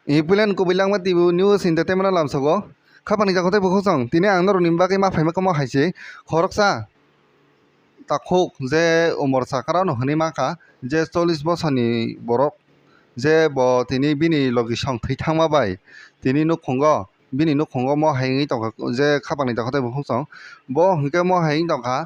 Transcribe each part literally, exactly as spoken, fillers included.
Ipulen kubui langma tibu news entertainment lamsogo. Khapangni jakotai bukhuk song. Tini ang norokni bagwi ma phaima kamo hai se. Khoroksa takhuk je umor sakara no hwnwi mankha je chollish bosorni borok je bo tini bini logi song thwi thangma bai tini nukhungo bini nukhungo mo hai wngwi tongkha je khapangni jakotai bukhuk song. Bo hwnkhe mo hai wngwi tongkha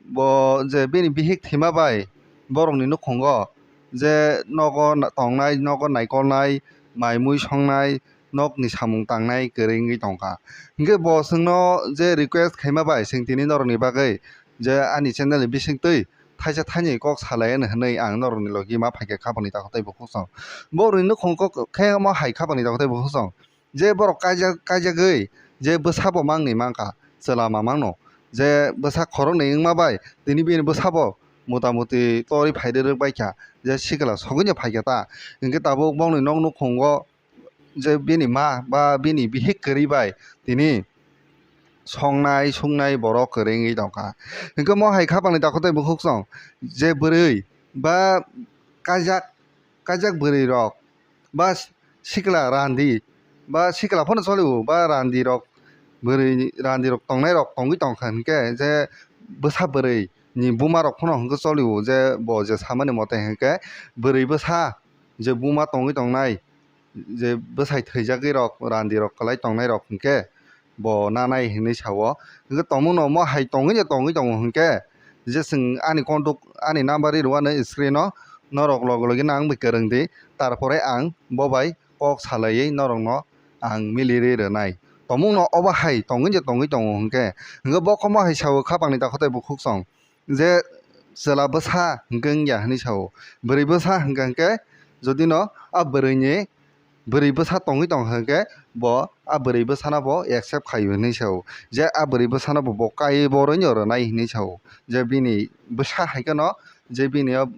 bo je bini bihik thwima bai borokni nukhungo je nogo na-, tongnai, nogo naikolnai, mai mui songnai, nokni samung tangnai kwrwi wngwi tongkha. Hinkhe bo chwngno je request khaima bai chwng tini norokni bagwi je ani channel ni bisingtwi thaisa thaini kok salai ani hwnwi ang norokni logi ma phaikha khapangni takhuk tei bukhuk song. Borokni nukhung kok khe omo hai khapangni takhuk tei bukhuk song. Je borok kaijak, kaijagwi je bwsa bo mangni mankha, chwla mamangno. Je bwsa khoroknwi wngma bai tini bini bwsa bo mota moti torwi phai rwrwk baikha, je sikla sogwino phaikha ta. Hinkhe tabuk bongni nok nukhungo je bini ma ba bini bihik kwrwi bai tini songnai, suknai borok kwrwi wngwi tongkha. Hinkhe mo hai khapangni takhuk tei bukhuk song je bwrwi ba kaijak, kaijak bwrwi rok ba sikla randi ba sikla phano choliwo ba randi rok bwrwi randi rok tongnai rok tongwi tongkha hinkhe je bwsa bwrwi ni buma rok phano hinkhe choliwo je bo je samani mote hinkhe bwrwi bwsa je buma tongwi tongnai je bwsai thwijagwi rok randi rok kwlai tongnai rok hinkhe bo nanai hinwi sao. Hinkhe tongmungno omo hai tongwino tongwi tongo hinkhe je chwng ani contact ani number ri rwano screen o norok loge loge nang bai kwrwng di, tarpore ang bo bai kok salaiwi norokno ang miliri rwnai. Tongmungno obo hai tongwino tongwi tongo hinkhe, hinkhe bo khe omo hai sao khapangni takhuk tei bukhuk song. Je chwla bwsa hinkhe wngya hinwi sao, bwrwi bwsa hinkhe, hinkhe jodi no a bwrwini bwrwi bwsa tongwi tongkha hinkhe bo a bwrwi bwsano bo accept khaio hinwi sao, je a bwrwi bwsano bo bo kaiwi bo rwino rwnai hinwi sao, je bini bwsa hai kheno je bini o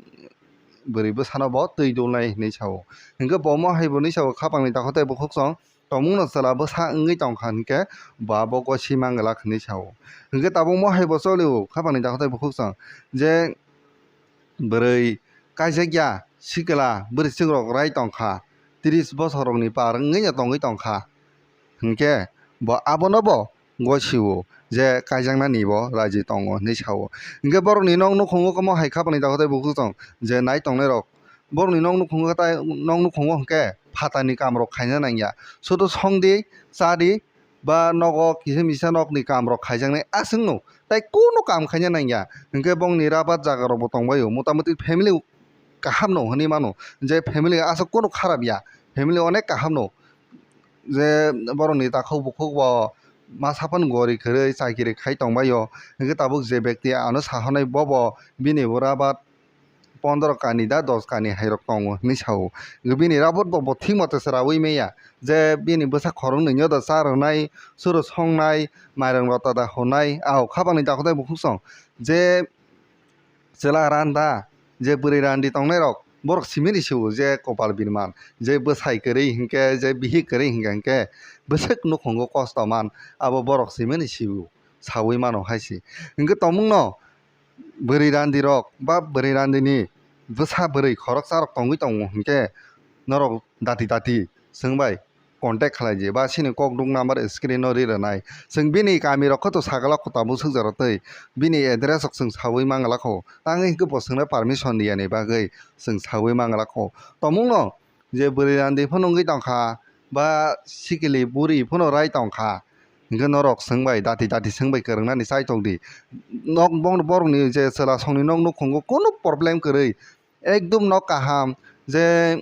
bwrwi bwsano bo twi dulnai hinwi sao. Hinkhe bo omo hai bo hinwi sao khapangni takhuk tei bukhuk song. Tongmungno chwla bwsa wngwi tongkha hinkhe bo abo gosi manglak hinwi sao. Hinkhe tabuk mo hai bo cholio khapangni takhuk tei bukhuk song je bwrwi kaijakya sikla bwrwichwk rok rai tongkha, tris bosor rokni par wngwino tongwi tongkha hinkhe bo abono bo gosio je kaijaknani bo raji tongo hinwi sao. Hinkhe borokni nok nukhungo omo hai khapangni takhuk tei bukhuk song je nai tongnai rok borokni nok nukhungo tai nok nukhungo hinkhe phatarni kam rok khaina nangya. Sudu songdi, chadi, ba nogo kisa misa nokni kam rok khaijaknai aswkno tai kunu kam khaina nangya. Hinkhe bongni rabar jaga rokbo tongbaio, motamoti family kaham no hinwi mano, je family aswk kunu kharap ya, family onek kaham no. Je borokni takhuk bukhuk bo masa phano gori kwrwi chakiri khai tongbaio, hinkhe tabuk je bekti ano sahornai bobo bini bo rabar pondro kani da dos kani hai rok tongo hinwi sao. Bini rabar bo, bo thik mote chwraui manya je bini bwsa khoroknwi no da cha rwnai, suro songnai, mairang rota da honai, ao khapangni takhuk tei bukhuk song je chwla randa, je bwrwi randi tongnai rok borok simini sio je kopal birman, je bwsai kwrwi hinkhe, je bihik kwrwi hinkhe, hinkhe bwswk nukhungo kosto man, abo borok simini sio saui mano hai se. Hinkhe tongmungno bwrwi randi rok ba bwrwi randini bwsa bwrwi khoroksa rok tongwi tongo hinkhe norok dati dati swngbai contact khlai di ba chini kokduk number screen o ri rwnai. Chwng bini kami rok khe to sagala kho tabuk swk jora twi bini address rok chwng saui manglak kho. Tangwi hwnkhe bo chwngno permission riyani bagwi chwng saui manglak kho. Tongmungno je bwrwi randi phano wngwi tongkha ba sikili buri phano rai tongkha. Hwnkhe norok swngbai dati dati swngbai kwrwngnani chaitok di. Nok bong-, borokni je chwla songni nok nukhungo kunu problem kwrwi ekdum nok kaham je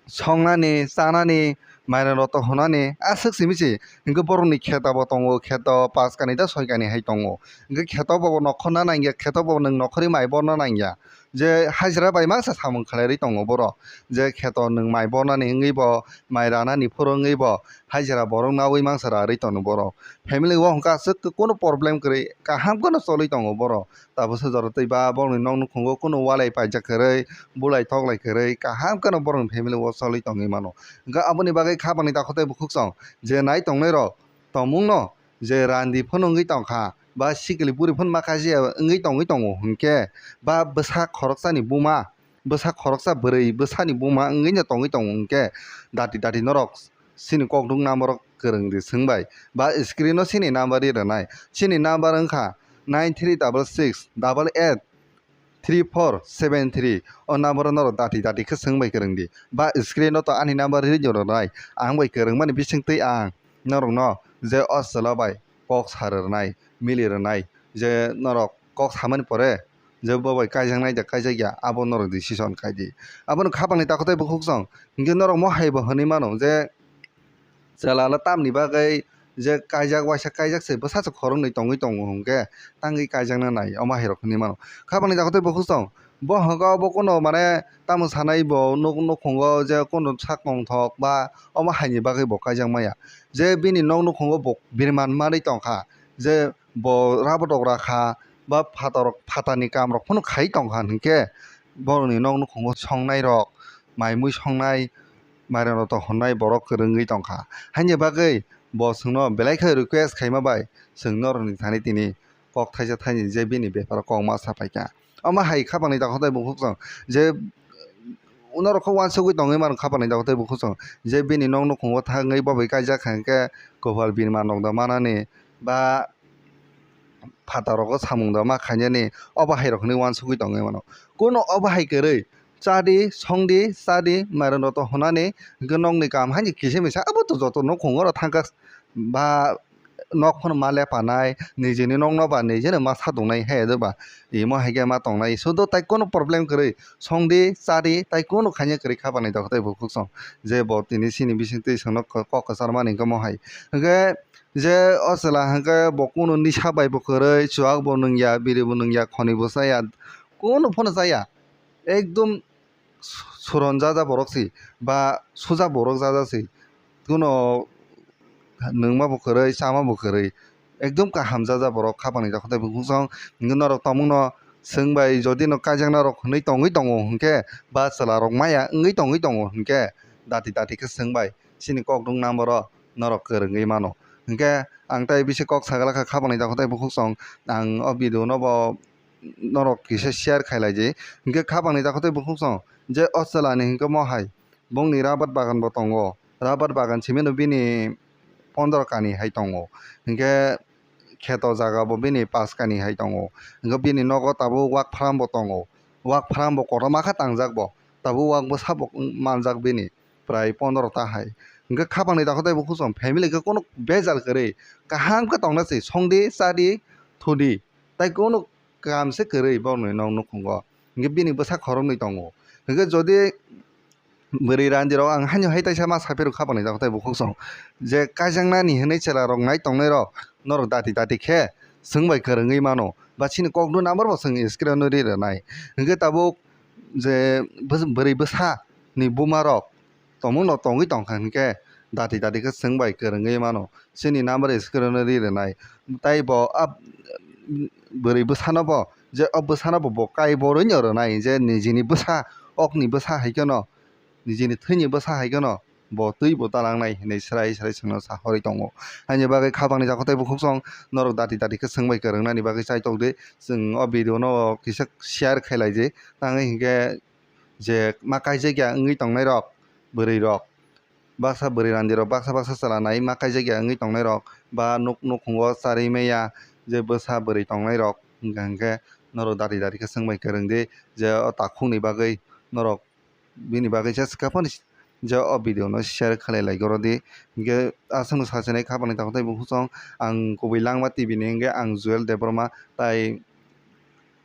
songnani, chanani, mairang rota honani aswk simi se. Hinkhe borokni kheto bo tongo, kheto paskani da soikani hai tongo. Hinkhe kheto bo nokhorna nangya, kheto bo nwng nokhorwi mai borna nangya. Je hajira bai mangsa samung khlairwi tongo borok. Je kheto nwng mai bornani wngwi bo, mai ranani phuru wngwi bo, hajira borok naui mangsa rarwi tongo borok. Family o hwnkhe aswk kunu problem kwrwi, kaham kheno choli tongo borok. Tabukhe jora twi ba borokni nok nukhungo kunu walai paijak kwrwi, bulai toklai kwrwi, kaham kheno borokni family o choli tongwi mano. Hwnkhe aboni bagwi khapangni takhuk tei bukhuk song je nai tongnai rok tongmungno je randi phano wngwi tongkha ba sikili buri phano ma kaisa wngwi tongwi tongo hwnkhe ba bwsa khoroksani buma bwsa khoroksa bwrwi bwsani buma wngwi no tongwi tongo, hwnkhe dati dati norok chini kokduk number o kwrwng di swngbai, ba screen o chini number ri rwnai. Chini number wngkha nine three double six double eight three four seven three. O number o norok dati dati khe swngbai kwrwng di, ba screen o to ani number ri rwnai, ang bai kwrwngmani bisingtwi ang norokno je o chwla bai kok sa rwnai, mili rwnai, je norok kok samani pore je bo bai kaijaknai da kaijakya, abo norok decision khai di. Abono khapangni takhuk tei bukhuk song, hinkhe norok mo hai bo hwnwi mano je chwla le tamni bagwi je kaijak, waisa kaijak se bwsa se khoroknwi tongwi tongo, hinkhe tangwi kaijakna nai, omo hai rok hwnwi mano. Khapangni takhuk tei bukhuk song, bo hwnkhe obo kuno mane tamo sanai bo nuk-, nukhungo je kuno sak tongthok ba omo haini bagwi bo kaijak maya, je bini nok nukhungo bo birman manwi tongkha, je bo rubber rok rakha, ba phatar rok, phatar ni kam rok phano khai tongkha, hinkhe borok ni nok nukhungo songnai rok, mai mui songnai, mairum rok to honnai borok kwrwngwi tongkha. Haini bagwi bo chwngno belai khe request khaima bai chwng norok ni thani tini kok thaisa thaini je bini bepar o kok ma sa paikha. Omo hai khapangni takhuk tei bukhuk song je norok khe uansugwi tongwi mano khapangni takhuk tei bukhuk song, je bini nok nukhungo thangwi bo bai kaijak kha, hinkhe kopal birman rok da manani ba phataro samung da ma khainani, obo hai rok hinwi uansugwi tongwi mano. Kuno obo hai kwrwi, chadi, songdi, chadi, mairum rok to hwnani, hinkhe nokni kam haino kisa misa abo to joto nukhungo oro thangkha ba nok phano ma lepanai, nijini nokno ba nijino ma sadongnai hai do ba, imo hai khe ma tongnai, sudo tai kuno problem kwrwi, songdi, chadi, tai kuno khaina kwrwi khapangni takhuk tei bukhuk song, je bo tini chini bisingtwi chwngno kok kwcharmani hinkhe mo hai. Hinkhe je o chwla hinkhe bo kuno nisa bai bo kwrwi, chuak bo nungya, biri bo nungya, khoni bo chaya, kuno phano chaya, ekdom suron jaja borok si, ba suja borok jaja si, kuno nungma bo kwrwi, chama bo kwrwi, ekdom kaham jaja borok khapangni takhuk tei bukhuk song, hinkhe norok tongmungno swngbai, jodi no kaijakna rok hwnwi tongwi tongo hinkhe, ba chwla rok maya wngwi tongwi tongo hinkhe, dati dati khe swngbai, chini kokduk number o norok kwrwngwi mano. Hinkhe ang tai bisi kok sagala kha khapangni takhuk tei bukhuk song, ang o video no bo norok kisa share khai lai di. Hinkhe khapangni takhuk tei bukhuk song je o chwla ni hinkhe mo hai, bongni rabar bagan bo tongo, rabar bagan simi no bini pondro kani hai tongo, hinkhe kheto jaga bo bini pas kani hai tongo, hinkhe bini nogo tabuk wak pharam bo tongo, wak pharam bo kotorma khe tangjak bo, tabuk wak bwsa bo manjak bini prai pondro ta hai. Hinkhe khapangni takhuk tei bukhuk song family khe kuno bejal kwrwi kaham khe tongna se, songdi, chadi, thudi, tai kuno kam se kwrwi borokni nok nukhungo, hinkhe bini bwsa khoroknwi tongo. Hinkhe jodi bwrwi randi rok ang haino hai taisa ma saphirok khapangni takhuk tei bukhuk song, je kaijaknani hinwi chwla rok nai tongnai rok norok dati dati khe swngbai kwrwngwi mano, ba chini kokduk number bo chwng screen o ri rwnai. Hinkhe tabuk je bwrwi bwsa ni buma rok tongmung no tongwi tongkha hinkhe dati dati khe swngbai kwrwngwi mano, chini number screen o ri rwnai. Tai bo a bwrwi bwsano bo, je o bwsano bo bo kai borwi no rwnai, je nijini bwsa, okni bwsa hai kheno, nijini thwini bwsa hai kheno bo twi bo talangnai hinwi srai srai chwngno sahorwi tongo. Haini bagwi khapangni takhuk tei bukhuk song norok dati dati khe swngbai kwrwngnani bagwi chaitok di, chwng o video no kisa share khai lai di, tangwi hinkhe je ma kaijakya wngwi tongnai rok, bwrwi rok, baksa bwrwi randi rok, baksa baksa chwla nai ma kaijakya wngwi tongnai rok, ba nuk nukhungo charwi maya je bwsa bwrwi tongnai rok, hinkha hinkhe norok dati dati khe swngbai kwrwng di, je o takhuk ni bagwi norok bini bagwi je swkang phano je o video no share khlai lai goro di. Hinkhe aswkno sachinai khapangni takhuk tei bukhuk song, ang kubui Langma T V ni hinkhe ang Joel Debbarma, tai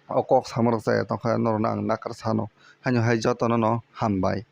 o kok samarok chaya tongkha norokno ang nakar sano. Haino hai jotono no hambai.